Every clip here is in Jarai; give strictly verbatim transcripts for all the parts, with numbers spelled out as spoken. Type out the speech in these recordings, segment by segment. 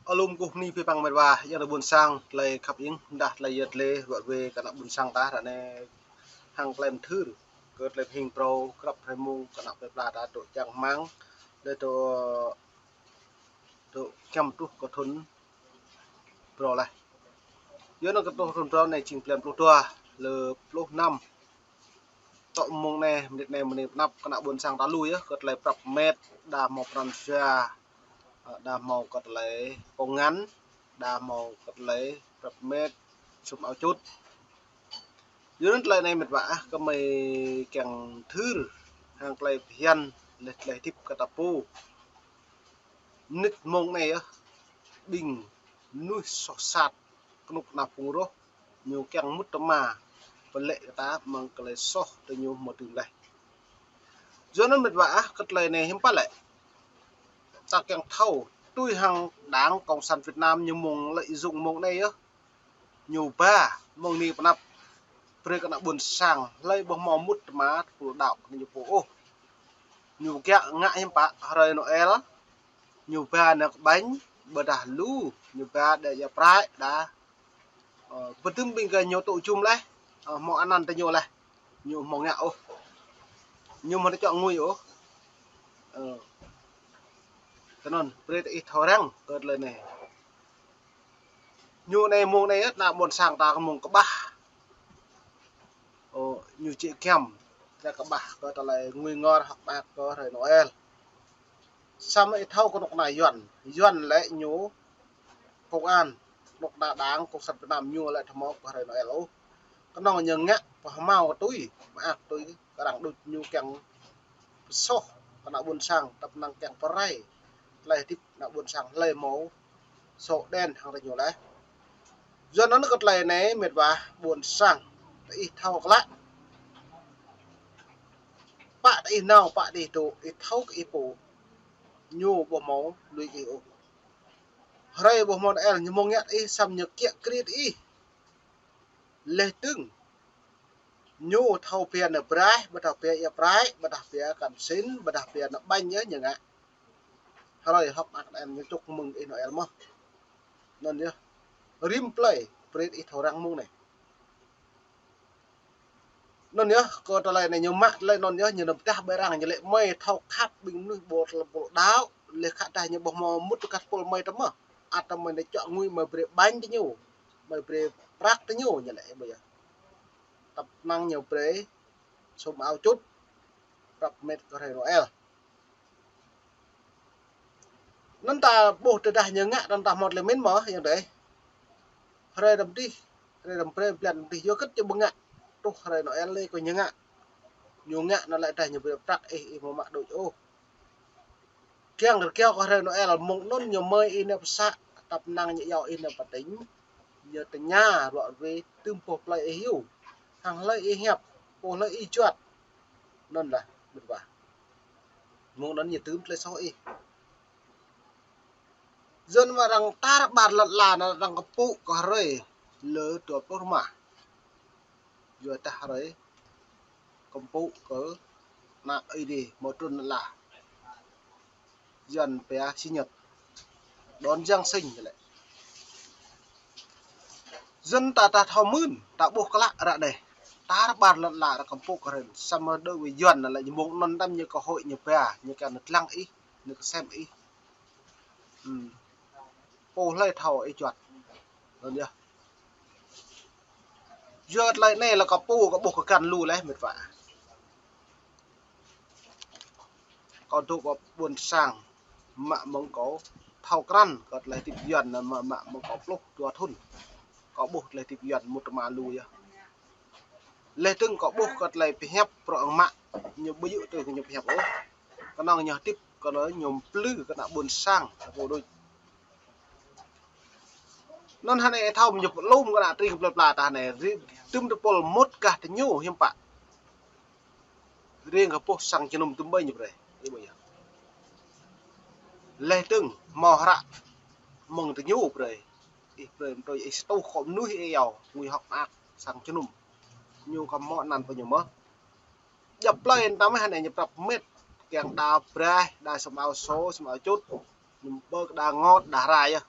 Alum kuh ni pipang met wa, yang ƀôn sang, tơlơi khăp ing, dah tơlơi yơt lĕ, wă wê kơ ană ƀôn sang ta, ră anai hăng tơlơi mthưr, kơ tơlơi hing prô, krăp hrơi mông, kơ ană plơi pla ta, tŏ čang mang, lĕ tŏ, tŏ kiăm truh kơ thun prô laih. Yua anŭn kơ truh thun prô anai jing blan pluh dua, lơ pluh năm. Tŏ mông anai, mơnit anai, mơnit pơnăp kơ ană ƀôn sang ta lu yơh, kơ tơlơi prăp met, đa hmâo pran jua, đa hmâo kơ tơlơi pơngăn, đa hmâo kơ tơlơi prăp met, sum ao čut. Yua anŭn tơlơi anai met wa ah, kơ mơi kiăng mthưr, hăng tơlơi phiăn, lĕ tơlơi hơdip kơ ta pô. Mơnit mông anai yơh, ƀing mơnuih soh sat, kơnuk kơna phung roh, ñu kiăng mŭt tơma, pơlĕ kơ ta mơ̆ng tơlơi soh tơ ñu hmâo tŭ laih. Yua anŭn met wa ah, kơ tơlơi anai hiư̆m pă lĕ. Ta kiăng thâo, tui hăng Đảng Cộng sản Việt Nam ñu mơ̆ng lợi dụng mông anai yơh. Ñu ba, mơ̆ng ni pơnăp, brơi kơ ană ƀôn sang, hlơi ƀu hmâo mŭt tơma, tơpul đaŏ, ñu pô ôh. Ñu kiăng ngă hiư̆m pă, hrơi Noel, ñu ba nao kơ ƀañ, ƀôdah lu, ñu ba đa ia prăk, đa. Ơ, pơtŭm ƀing kơ ñu tŭ jum laih, ơ, hmâo anăn tơ ñu laih, ñu hmâo ngă ôh. Ñu hmâo tơčŏ ngui ôh. Ơ, tơ anŭn, brơi tơ ih thâo răng, kơ tơlơi anai. Ñu anai mông anai, ană ƀôn sang ta kơ mông kơƀah. Ơ, ñu či kiăm, ta kơƀah kơ tơlơi ngui ngor hơ̆k mơak kơ hrơi Noel. Samơ̆ ih thâo kơnuk kơna Yuan, Yuan lĕ ñu công an, kơnuk kơna Đảng Cộng sản Việt Nam ñu lĕ ƀu hmâo kơ hrơi Noel ôh. Kơnơ̆ng ñu ngă pơhmâo tui, mơak tui, kơ arăng đôč ñu kiăng pơsoh, kơ ană ƀôn sang, tăp năng kiăng pơrai, tơlơi hơdip ană ƀôn sang hlơi hmâo sổ đen hăng tơ ñu laih. Yua anŭn kơ tơlơi anai met wa ƀôn sang, tơ ih thâo klă. Pă tơ ih nao, pă tơ ih dŏ, ih thâo kơ ih pô. Ñu ƀu hmâo lui ih ôh. Hrơi ƀu hmâo Noel, ñu hmâo ngă ih, samơ̆ ñu kiă kriê ih. Leh dơ̆ng, ñu thâo pia nao braih, ƀôdah pia ia prăk, ƀôdah pia kăn sin, ƀôdah pia nao ƀañ yơh ñu ngă. Hrơi hơ̆k mơak anŭn ñu chúc mừng ih Noel mơ̆n. Anŭn yơh, rĭm plơi, brơi ih thâo răng mông anai. Anŭn yơh, kơ tơlơi anai ñu mă tơlơi anŭn yơh, ñu nao pơdah ƀơi arăng, ñu lĕ mơi thâo khăp ƀing mơnuih ƀu tơlơi pul đaŏ, leh khă dah ñu ƀu hmâo mŭt tơ kăt pul mơi tơ mơ̆. Ăt tơ mơi nao čŏ ngui mơi brơi ƀañ tơ ñu, mơi brơi prăk tơ ñu, ñu lĕ ƀu yơh. Tăp năng ñu brơi sum ao čut, prăp met kơ hrơi Noel. Anŭn ta ƀuh tơdah ñu ngă, anŭn ta hmâo tơlơi min mơ̆, yang dêh. Hrơi răm dih, hrơi răm brơi, blan răm dih, yua kơ ñu ƀu ngă. Truh hrơi Noel lĕ kơ ñu ngă. Ñu ngă anŭn lĕ dah ñu brơi prăk ih, ih ƀu mă đôč ôh. Kiăng rơkiao kơ hrơi Noel, mông anŭn ñu mơi ih nao pơ să, tăp năng ñu iâu ih nao pơ tỉnh. Ñu tơña ruă rui tơm pô plơi ih yua. Hăng hlơi ih hiăp, pô hlơi ih juăt. Anŭn lah, met wa. Mông anŭn ñu tơm tơlơi soh ih. Yua anŭn mơ̆ arăng tar ƀar lŏn ala anŭn arăng kơpŭ kơ hrơi lơ dua pluh rơma. Yua dah hrơi kơpŭ kơ ană Ơi Adai hmâo trŭn lŏn ala. Yuan pia sinh nhật. Đón Giáng sinh ñu lĕ. Yua anŭn ta, ta thâo mưn, ta ƀuh klă ră anai. Tar ƀar lŏn ala arăng kơpŭ kơ hrơi. Samơ̆ đối với Yuan anŭn lĕ ñu mông anŭn đăm ñu cơ hội ñu ba, ñu kiăng nao lăng ih, nao kơsem ih. Hm. Pô hlơi thâo ih juăt. Anŭn yơh. Yua tơlơi anai lĕ kơ pô kơ ƀuh kơ găn lu laih met wa. Kâo dŏ pơ ƀôn sang, mă mơ̆ng kâo thâo krăn kơ tơlơi hơdip Yuan anŭn mă, mă mơ̆ng kâo pluh dua thŭn. Kâo ƀuh tơlơi hơdip Yuan mŭt tơma lu yơh. Leh dơ̆ng kâo ƀuh kơ tơlơi pơhiăp prŏng mă, ñu ƀu djơ̆ tui kơ ñu pơhiăp ôh. Kơnơ̆ng ñu hơdip kơ ñu plư kơ ană ƀôn sang, kơ pô đôč. Anŭn hơnai thâo ñu pơlŭm kơ ană tring kơ plơi pla ta hơnai, ri-, tơm tơpul mŭt gah tơ ñu hiư̆m pă. Riêng kơ boh sang jơnum tơm ƀơi ñu brơi. Ih ƀuh yơh. Leh dơ̆ng hmâo hră mơ̆ng tơ ñu brơi. Ih brơi mơ̆ng tơ ih sơtuh kơ mơnuih ih iâu, ngui hơ̆k mơak sang jơnum. Ñu kơ hmâo anăn pơ ñu mơ̆. Djŏp plơi anŭn tơmơi hơnai ñu prăp met, kiăng đa braih, đa sum ao sô, sum ao čut. Ñu ƀơ̆ kơ đa ngot, đa hra yơh.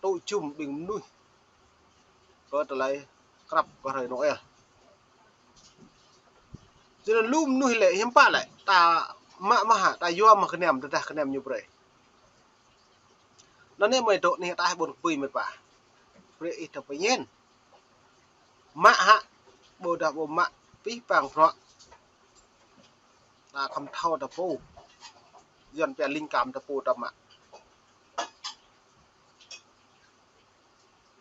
tŭ jum ƀing mơnuih kơ tơlơi krăp kơ hrơi Noel. Yua anŭn lu mơnuih lĕ hiư̆m pă lĕ, ta mă mơ̆ hă, ta yua mơ̆ kơnăm, tơdah kơnăm ñu brơi. Anŭn anai mơi dŏ anih ataih ƀôn kơpui mĕt wa. Brơi ih ta pơñen. Mă hă, ƀôdah ƀu mă, pih pang bruă. Ta khŏm thâo ta pô. Yuan pia linh cảm ta pô ta mă.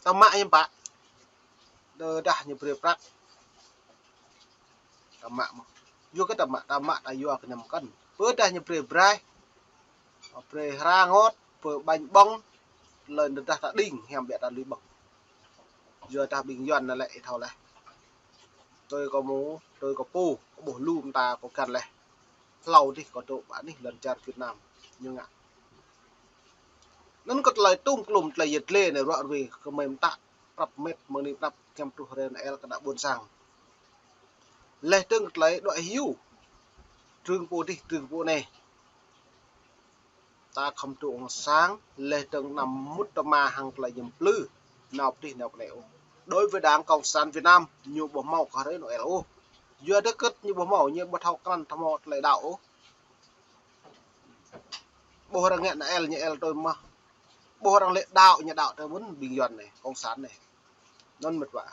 Ta mă hiư̆m pă. Tơdah ñu brơi prăk. Ta mă mơ̆. Yua kơ ta mă, ta mă, ta yua kơnăm kơn. Tơdah ñu brơi braih. Brơi hra ngot, brơi ƀañ ƀơ̆ng. Lơi tơdah ta đing, hiam biă ta lui ƀơ̆ng. Yua dah ƀing Yuan anai lĕ ih thâo laih. Tui kơ mơ̆, tui kơ pô, kơ ƀuh lu mơta kơ găn laih. Hlâo dih kơ dŏ ƀă anih lŏn čar Việt Nam. Ñu ngă. Anŭn kơ tơlơi tŭm klum tơlơi yet lĕ anai ruă rui kơ mơi mơtă prăp mĕt mơ̆ng anai prăp kiăng truh hrơi Noel kơ ană ƀôn sang. Laih dơ̆ng tơlơi đuaĭ hyu. Trưng pô dih, trưng pô anai. Ta khŏm tŭ ong sang, laih dơ̆ng anăm mŭt tơma hăng tơlơi ñăm plư. Nao pơdih nao pơnai ôh. Đối với Đảng Cộng sản Việt Nam, ñu ƀu hmâo kơ hrơi Noel ôh. Yua dah kơ̆t ñu ƀu hmâo, ñu ƀu thâo krăn thâo hmâo tơlơi đaŏ ôh. Ƀuh arăng ngă Noel ñu Noel tui mơ̆. Ƀuh arăng lĕ đaŏ ñu đaŏ tui mơ̆n ƀing Yuan anai, Cộng sản anai. Anŭn mĕt wa.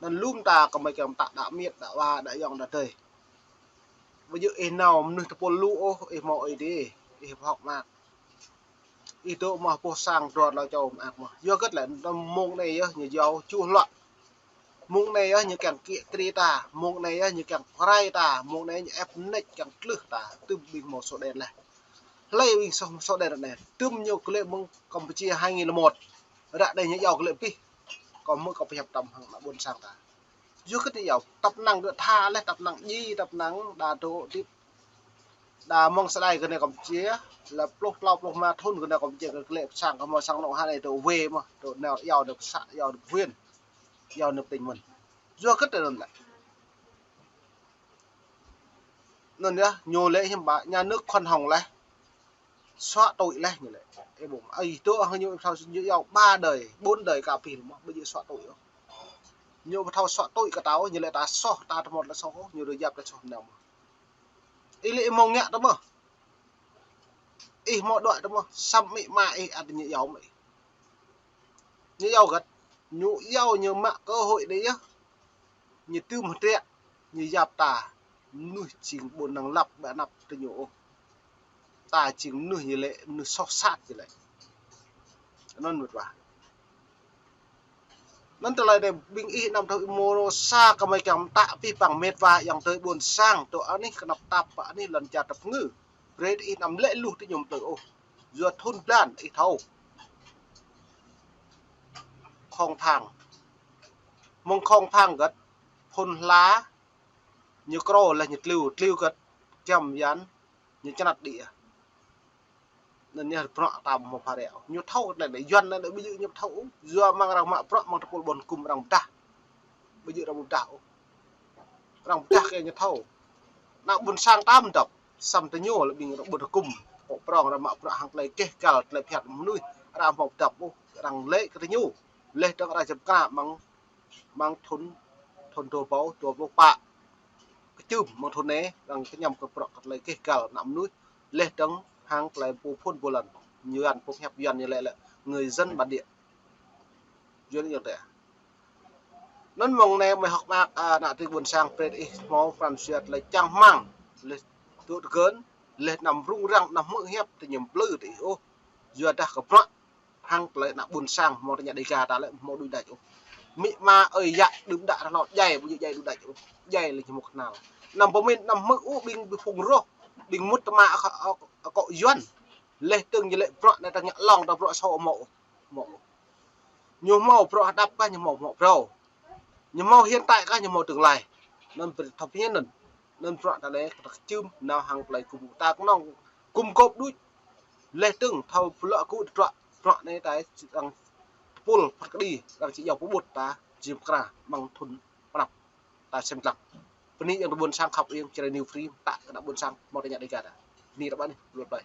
Anŭn lu mơta kơ mơi kiăng mơtă đaŏ miêt, đaŏ wa, đaŏ yŏng, đaŏ tơi. Ƀu djơ̆ ih nao mơnuih tơpul lu ôh, ih hmâo ih dih, ih pơhŏk mơak. Ih dŏ mơ̆ pô sang dua lâo čô mơak mơ̆. Yua kơ tơlơi mơ̆ng anai yơh ñu yâo čuh luă. Mơ̆ng anai yơh ñu kiăng kiă kriê ta, mơ̆ng anai yơh ñu kiăng pơrai ta, mơ̆ng anai ñu ĕp nĕč kiăng tlưh ta, tơm ƀing hmâo sổ đen laih. Hlơi ƀing sổ, sổ đen anai, tơm ñu kơ lĕ mơ̆ng Campuchia hai nghìn lẻ một. Ră anai ñu yâo kơ lĕ pih. Kơ mơ̆ kơ pơhiăp tơm hăng ană ƀôn sang ta. Yua kơ tơlơi yâo, tăp năng gơ̆ tha laih, tăp năng djai, tăp năng đa dŏ dip. Đa mơ̆ng sơđai kơ anai Campuchia, lĕ pluh klâo pluh rơma thŭn kơ anai Campuchia kơ lĕ sang kơ hmâo sang anŏ hă anai dŏ wê mơ̆, dŏ nao yâo dŏ pơsă, yâo dŏ huyện, yâo dŏ tỉnh mơ̆n. Yua kơ tơlơi anŭn lĕ. Anŭn yơh, ñu lĕ hiư̆m pă, nhà nước khoan hồng laih. Xóa tội laih ñu lĕ. Ê ƀuh, ơi, tơ hăng ñu thâo ñu yâo ba đời, bốn đời kơ pih mơ̆, ƀu djơ̆ xóa tội ôh. Ñu ƀu thâo xóa tội kơ ta ôh, ñu lĕ ta soh, ta tơmŏt lĕ soh ôh, ñu dŏ yap lĕ soh nao mơ̆. Ih lĕ ih hmâo ngă tơ mơ̆. Ih hmâo đuaĭ tơ mơ̆, samơ̆ amĭ ama ih ăt ñu yâo mơ̆ ih. Ñu yâo găt, ñu yâo ñu mă cơ hội anai yơh. Ñu tŭm hơdră, ñu yap ta, mơnuih jing ƀu năng lăp ƀơi anăp tơ ñu ôh. Ta jing mơnuih ñu lĕ, mơnuih soh sat ñu lĕ. Anŭn mĕt wa. Anŭn tơlơi anai ƀing ih anăm thâo ih mơ̆ sa kơ mơi kiăng mơtă pih pang mĕt wa ayŏng adơi ƀôn sang, dŏ anih kơnăp tap, anih lŏn čar tơp ngư. Brơi ih anăm lĕ luh tơ ñu mơ̆ tơ ôh. Yua thŭn blan ih thâo. Khŏng phang. Mơ̆ng khŏng phang găt, phŭn hla, ñu krô laih ñu tliu, tliu găt, giăm yan, ñu čơnăt đĭ. Anŭn yơh bruă ta ƀu hmâo phara ôh. Ñu thâo kơ tơlơi anai, Yuan anai ƀu djơ̆ ñu thâo ôh. Yua mơ̆ng arăng mă bruă mơ̆ng tơpul ƀôn kơ̆m arăng pơdah. Ƀu djơ̆ arăng pơdah ôh. Arăng pơdah kơ ñu thâo. Ană ƀôn sang ta mơ̆ dŏp. Samơ̆ tơ ñu lĕ ƀing arăng ƀôn kơ̆m. Kơ prŏng arăng mă bruă hăng tơlơi keh găl, tơlơi phiăn mơnuih. Arăng hmâo pơdŏp ôh. Arăng lĕ kơ tơ ñu. Laih dơ̆ng arăng jăm kra mơ̆ng, mơ̆ng thŭn, thŭn dua rơbâo, dua pluh pă. Kơčưm mơ̆ng thŭn anai, arăng kơñăm kơ bruă kơ tơlơi keh găl ană mơnuih. Laih dơ̆ng hăng tơlơi pô phŭn pô lăn. Yuan pơhiăp Yuan ñu lĕ lĕ người dân bản địa. Yuan ñu tĕ. Anŭn mơ̆ng anai mơi hơ̆k mơak, a, ană tring ƀôn sang brơi ih hmâo pran jua tơlơi čang rơmang. Laih dŏ tơgơ̆n, laih anăm rŭng răng, anăm hmư̆ hiăp tơ ñu mơ̆ plư tơ ih ôh. Yua dah kơ bruă hăng tơlơi ană ƀôn sang hmâo tơña Dêga ta lĕ hmâo đuaĭ đač ôh. Amĭ ama ơi yă đưm đă rơhlâo djai, ƀu djơ̆ djai đuaĭ đač ôh. Djai lĕ ñu hmâo kơnăl. Anăm pơmĭn, anăm hmư̆ ôh ƀing ƀing phung rŏh, ƀing mŭt tơma akŏ, akŏ Yuan. Laih dơ̆ng ñu lĕ bruă anai ta ngă lŏng ta bruă soh hmâo ôh. Hmâo ôh. Ñu hmâo bruă hơđăp kah ñu hmâo, hmâo phrâo. Ñu hmâo hiện tại kah ñu hmâo tương lai. Anŭn brơi thâo pơhiăp anŭn. Anŭn bruă ta lĕ kơ ta kơčưm nao hăng tơlơi kơkuh ta kơnơ̆ng gum gôp đôč. Laih dơ̆ng thâo pơlŏ kơ tơdruă, bruă anai ta arăng tơpul phat kơđi, arăng či yâo pơƀut ta, jim kra mơ̆ng thŭn pơnăp. Ta sem lăng. Bơni ayŏng adơi ƀôn sang khăp ing, Jrai New Free, mơtă kơ ană ƀôn sang, hmâo tơña Dêga ta. Bơni ră ƀă anih, lu plơi.